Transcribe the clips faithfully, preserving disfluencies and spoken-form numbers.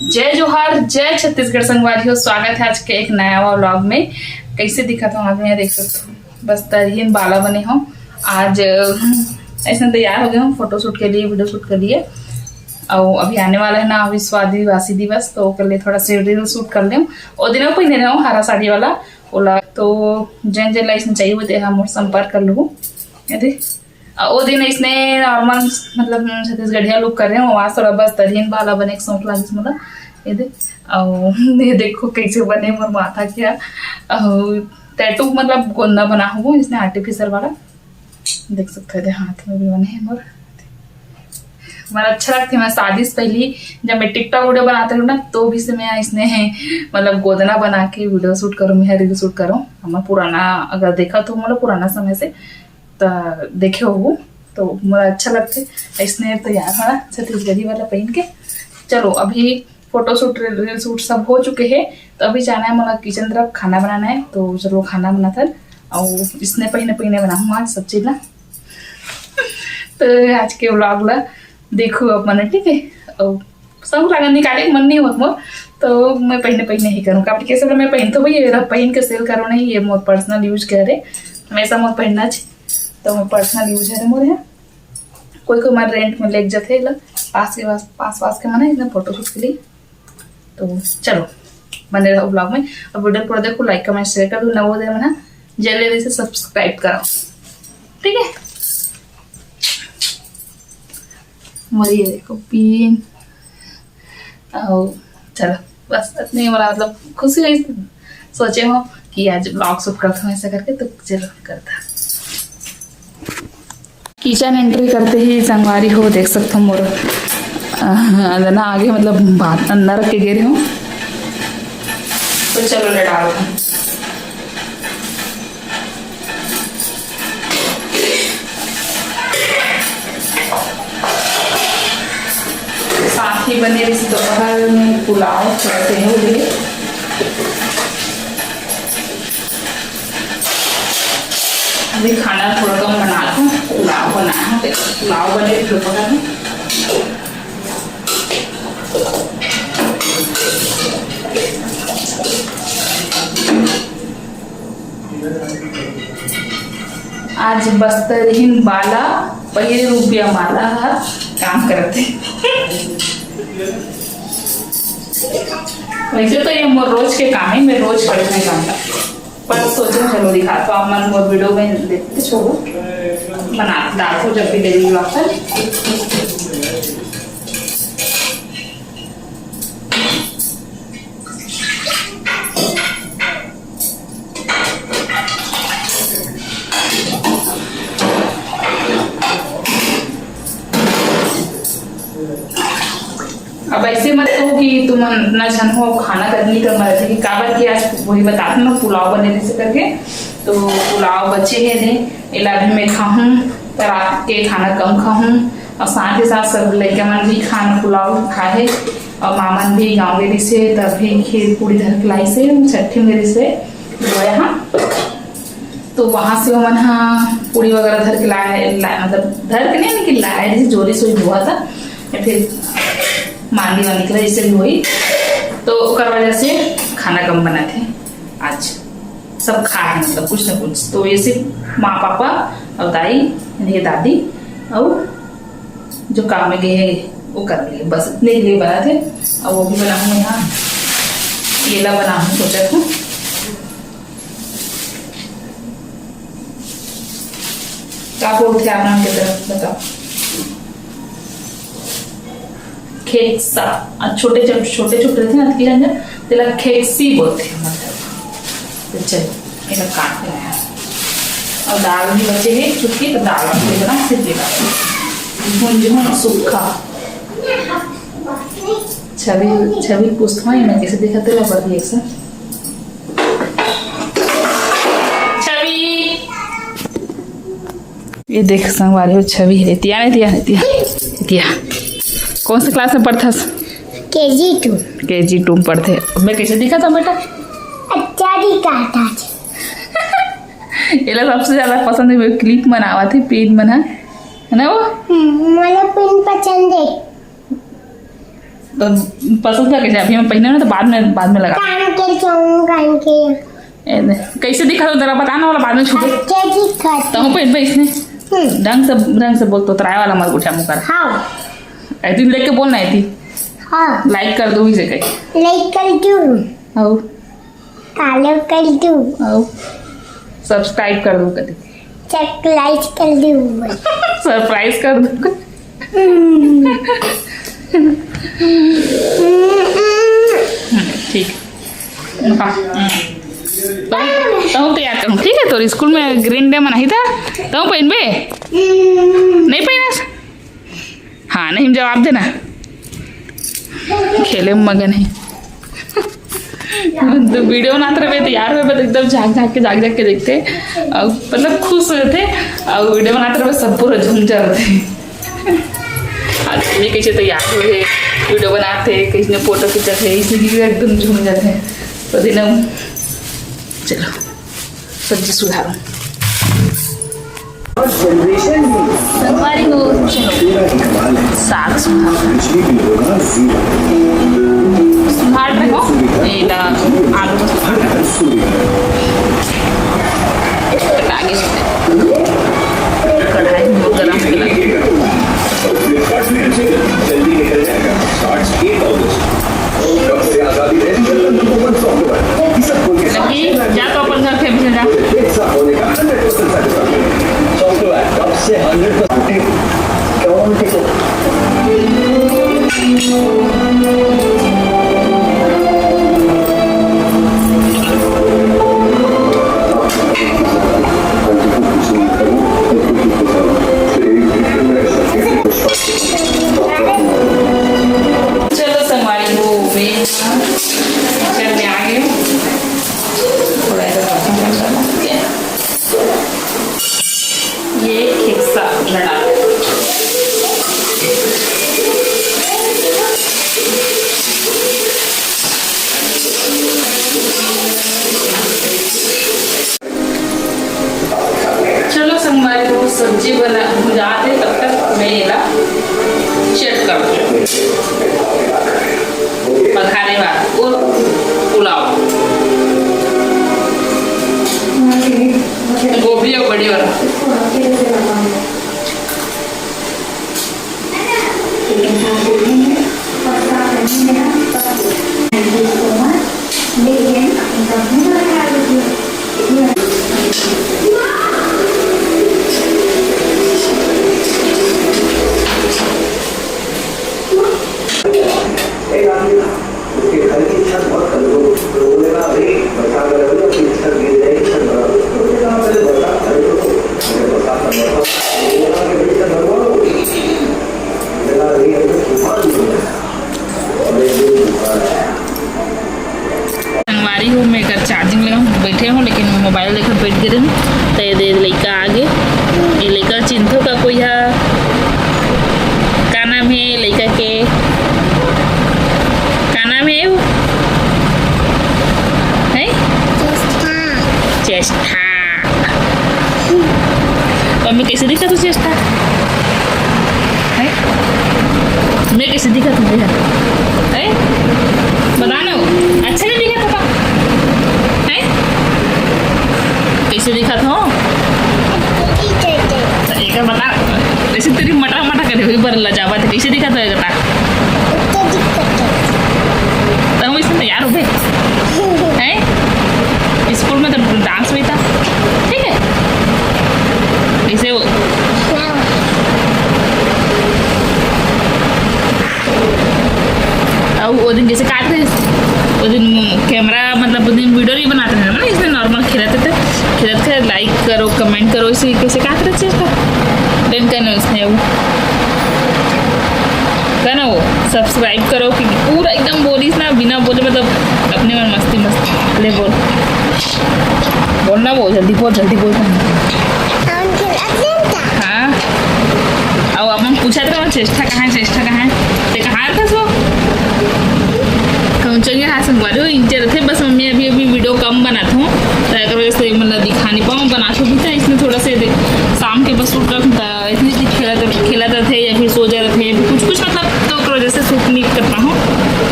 जय जोहार, जय छत्तीसगढ़ संगवारी हो, स्वागत है आज के एक नया व्लॉग में। कैसे दिखत हो आज मैं, देख सकते हो, बस तरहीन बाला बने हो आज। अ, ऐसे तैयार हो गए हूँ फोटोशूट के लिए, वीडियो शूट के लिए। और अभी आने वाला है ना विश्व आदिवासी दिवस, तो ओकर लिए थोड़ा से रील शूट कर लें। वो दिन पहिने रहे हूँ हरा साड़ी वाला, ओला तो जेन जेन ला इसने चाहिए होते हैं मोर संपर्क कर लूँ। यदि अ, ओ दिन इसने नॉर्मल, मतलब, हम छत्तीसगढ़िया लुक कर रहे हो, आज थोड़ा बस तरहीन बाला बने के शौक लागिस मोला। ये दे, अउ ये देखो कैसे बने मोर माथा के। अउ टैटू, मतलब, गोंदा बना हूँ इसने आर्टिफिशियल वाला, देख सकते हो, ये हाथ में भी बने हैं मोर। मोला अच्छा लगथे, मैं शादी से पहली जब मैं TikTok वीडियो बनाते रहूँ ना, तो भी से मैं इसने, मतलब, गोदना बना के वीडियो शूट करूँ, मैं रील शूट करूँ। हमर पुराना, अगर देखा तो, मतलब, पुराना समय से त देखे होहू, तो मोला अच्छा लगथे अइसने तैयार होना छत्तीसगढ़ी वाला पहिन के। चलो, अभी फोटोशूट, रील शूट सब हो चुके हैं, तो अभी जाना है मोला किचन तरफ, खाना बनाना है। तो चलो, खाना बनाथन, अउ इसने पहिने पहिने बनाहूँ आज सब चीज ला। तो आज के व्लॉग ला देखो आप मन, ठीक है? अउ सब लागन निकाले के मन नहीं होत मोर, तो मैं पहिने पहिने ही करूँ। काबर कि ऐसे तो मैं पहिनथों भैया, ये पहिन के सेल करो नहीं, ये मोर पर्सनल यूज के हरे, हमेशा मोर पहिनना चाहिए। तो मोर पर्सनल यूज हरे मोर यहाँ। कोई कोई मन रेंट में लेके जाथे एला, पास के पास, पास पास के मन है इसने फोटोशूट के लिए। तो चलो, बने रहो व्लॉग में। अब वीडियो पूरा देखो, लाइक, कमेंट, शेयर कर दो, नवोदय मन है जल्दी जल्दी से सब्सक्राइब कराओ, ठीक है? मोर ये देखो पिन। अउ चलो, बस इतने मोला, मतलब, खुशी हुई, सोचे हो कि आज व्लॉग शूट करता हूँ ऐसा करके, तो चलो करता। किचन एंट्री करते ही संगवारी हो देख सकते हो मोर, अ, अंदर ना आगे, मतलब, भात अंदर रख के गे रहे हो। तो चलो ले डाल। साथ ही बने रही दोपहर में पुलाव, थोड़ा से हो गए। अभी खाना थोड़ा कम बना रहा हूँ, पुलाव बनाया हूँ, देखो पुलाव बने रही दोपहर में। आज बस्तर ही बाला पहिले रुपया माला ह काम करत हे। वैसे तो ये मोर रोज के काम है, मैं रोज करत हूँ काम ला, पर सोचे चलो दिखा तो आप मन मोर वीडियो में देखते छो बना डालते जब भी डेली ब्लॉग पर। अब ऐसे मत कहो कि तुम ना झन हो, खाना करनी तो मत कि काबर कि आज वही बता मैं पुलाव बने से करके, तो पुलाव बचे है ने, एला भी मैं खाहूँ, रात के खाना कम खाहूँ। और साथ ही साथ सब लड़के मन भी खाना पुलाव खाए और मामन भी गाँव गे रिसे, तब भी खीर पूरी धर के लाइसे छठी में रिसे। तो वहाँ से ओमन ह पूरी वगैरह धर के लाए, लाए, मतलब धर के नहीं, लेकिन लाए, जैसे जोरी सोई हुआ था या फिर मांदी वांदी के जैसे भी हुई, तो ओकर वजह से खाना कम बना थे आज। सब खा है, मतलब कुछ ना कुछ। तो ये सिर्फ माँ पापा और दाई, ये दादी और जो काम में गए हैं वो कर लिए, बस इतने के लिए बना थे। और वो भी बना हूँ यहाँ, केला बना हूँ सोचा था। क्या बोलते हैं आप नाम की तरफ बताओ? खेक्सा। छोटे छोटे रहते ना, तेला खेक्सी बोलते हैं। तो चलो, ये काट लेना है। और दाल भी बचे है, चुकी तो दाल भी बना, फिर भी झुंझुन सूखा। छवि, छवि पूछता हूँ, मैं कैसे दिखाते हैं, बड़ी एक से। छवि। ये देख संगवारी हो, छवि है, तिया नहीं, तिया नहीं, तिया, तिया। कौन से क्लास में पढ़थस? KG two। KG two में पढ़थे। मैं कैसे दिखा था बेटा? अच्छा दिखा था। एला सबसे ज्यादा पसंद है, वो क्लिप मन आवा थे, पेन मन है, है ना वो? हम्म, मोला पेन पसंद है। तो पसंद का कैसे? अभी मैं पहने ना, तो बाद में, बाद में लगा। कान के चौंग, कान के। ए, दे। कैसे दिखा तेरा, बता ना वाला, बाद में छू दे। अच्छा दिखा। तहूँ पहन पे इसने। हम्म। ढंग से, ढंग से बोल, तो तराय वाला मत उठा मुकर। हाँ। ऐ दिन देख के बोलना है थी। हाँ। Like कर दो इसे कहीं। Like कर दूँ। हाँ। Follow कर दूँ। हाँ। Subscribe कर दो कभी। Subscribe कर दूँ। Surprise कर दो। हम्म। हम्म, ठीक। हाँ, हम्म। तो, तो तैयार करूँ, ठीक है? तो स्कूल में green day मनाही था, तो पहनबे? हम्म। नहीं पहना? हाँ, नहीं, जवाब देना। खेले में मगन है। तो video बनात रहे तो यार, मैं तो एकदम झाँक झाँक के, झाँक झाँक के देखते, और मतलब खुश रहते, और video बनात रहे सब पूरा झूम जाते। आज भी कैसे तैयार हुए, video बनाते, किसी ने photo खींचा थे, इसलिए एकदम झूम जाते हैं। तो दिन हम, चलो, सब्जी सुधारो। संगवारी हो, चलो। साग सुधार। सुधार रखो। ये ला आलू का सुधार। आगे कढ़ाई में गरम तेल। लगी, जा तो अपन घर के पीछे जा। चलो संगवारी हो, मैं किचन में आ गई हूँ। थोड़ा सा बर्तन कर लेना, ठीक है? ये खिस्सा लड़ा। चलो संगवारी हो, सब्जी बना, भुजात हे, तब तक मैं एला check कर दूँ। पखारे बाद और पुलाव, गोभी और बड़ी वाला। संगवारी हो, मैं एकर charging लगा, बैठे हूँ, लेकिन mobile देखत बैठ गे रहेंव, त ये दे लइका आ गे। ये लइका चिन्हथो का कोई हा? का नाम हे लइका के? का नाम हे वो? हैं? चेष्टा। चेष्टा। और मैं कैसे दिखत हूँ चेष्टा? हैं? मैं कैसे दिखत हूँ भैया? हैं? बता ना, अच्छा नहीं दिखत हूँ? हैं? कैसे दिखत हूँ? एक बार बता, ऐसे तेरी मटरा मटरा करे हुई बर लजावा थे, कैसे दिखत हूँ एक बार? तो हम इसमें तैयार हो गए। हैं? स्कूल में तो dance हुई था, ठीक है? इसे वो अउ वो दिन जैसे काट रहे, वो दिन camera, मतलब, वो दिन video नहीं बनाते थे ना, इसलिए normal खेलते थे, खेलते थे। Like करो, comment करो, इसे कैसे काट रहे चीज का। Then कहना उसने वो, कहना वो, subscribe करो, कि पूरा एकदम बोलिस ना, बिना बोले, मतलब, अपने मन मस्ती मस्ती। ले बोल, बोलना वो, जल्दी बोल, जल्दी बोल। हाँ, अब अपन पूछत रहो, चेष्टा कहाँ है, चेष्टा कहाँ है? ते कहाँ था सो? कहूँ चंगे हाथ संगवारी हो, इंचे रथे। बस मम्मी अभी, अभी video कम बनात हूँ, तो एकर वजह से मतलब दिखा नहीं पाऊँ, बनात हूँ भी था इसमें थोड़ा से दे-, शाम के बस उठ रहा था, इतनी देर खेलत, खेलत रथे या फिर सो जा रथे, कुछ, कुछ मतलब, तो ओकर वजह से shoot नहीं कर पाऊँ।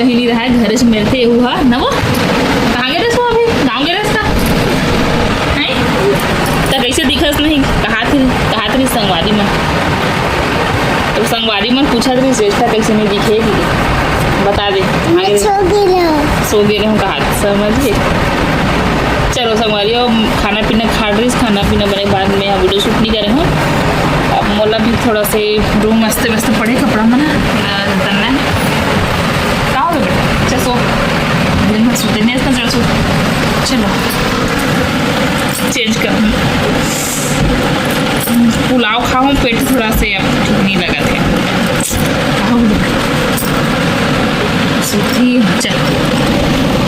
मिली रहा है, घर से मिलते हुआ ना वो। कहाँ गए रहे अभी? गाँव गए रहे का? हैं? त कैसे दिखस नहीं? कहा थी, कहा थी संगवारी मन। तो संगवारी मन पूछा थी, श्रेष्ठा कैसे नहीं दिखेगी? बता दे। कहाँ गए? सो गए रहे। सो गए रहे, कहा समझिए। चलो संगवारी, अब खाना पीना खा रही, खाना पीना बने के बाद में वीडियो शूट नहीं करे हूँ। अब मोला भी थोड़ा से रूम मस्त मस्त पड़े, कपड़ा मन ह, अ, करना है। का हो गया बेटा? अच्छा, सो। दिन भर सोते नहीं, इतना जल्द सो। चलो, चेंज कर। पुलाव खाऊँ, पेट थोड़ा से अब ठीक नहीं लगा थे। का हो गया? सूती, चल।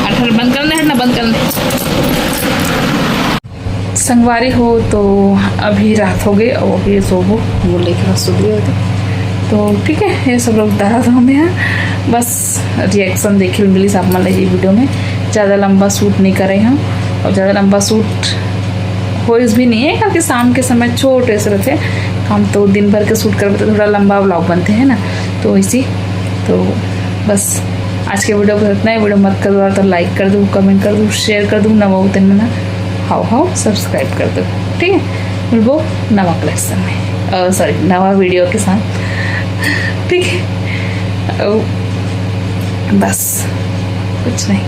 हट, हट, बंद कर दे, हट ना, बंद कर दे। संगवारी हो, तो अभी रात हो गई और अभी सोबो, वो लेके बस सो गए होते। तो ठीक है, ये सब लोग दर्द होंगे हैं, बस रिएक्शन देखे मिली आप मन ला ये वीडियो में। ज़्यादा लंबा शूट नहीं करे हम, और ज़्यादा लंबा शूट होइस भी नहीं है, क्योंकि शाम के समय छोटे से रहते हैं, हम तो दिन भर के शूट करबे तो थोड़ा लंबा व्लॉग बनते हैं ना, तो इसी। तो बस आज के वीडियो बस इतना ही। वीडियो मत कर दो तो लाइक कर दो, कमेंट कर दो, शेयर कर दो, नवा होते ना। हाउ हाउ सब्सक्राइब कर दो, ठीक है। मिलबो नवा कलेक्शन में, सॉरी, नवा वीडियो के साथ, ठीक है। अ, बस कुछ नहीं।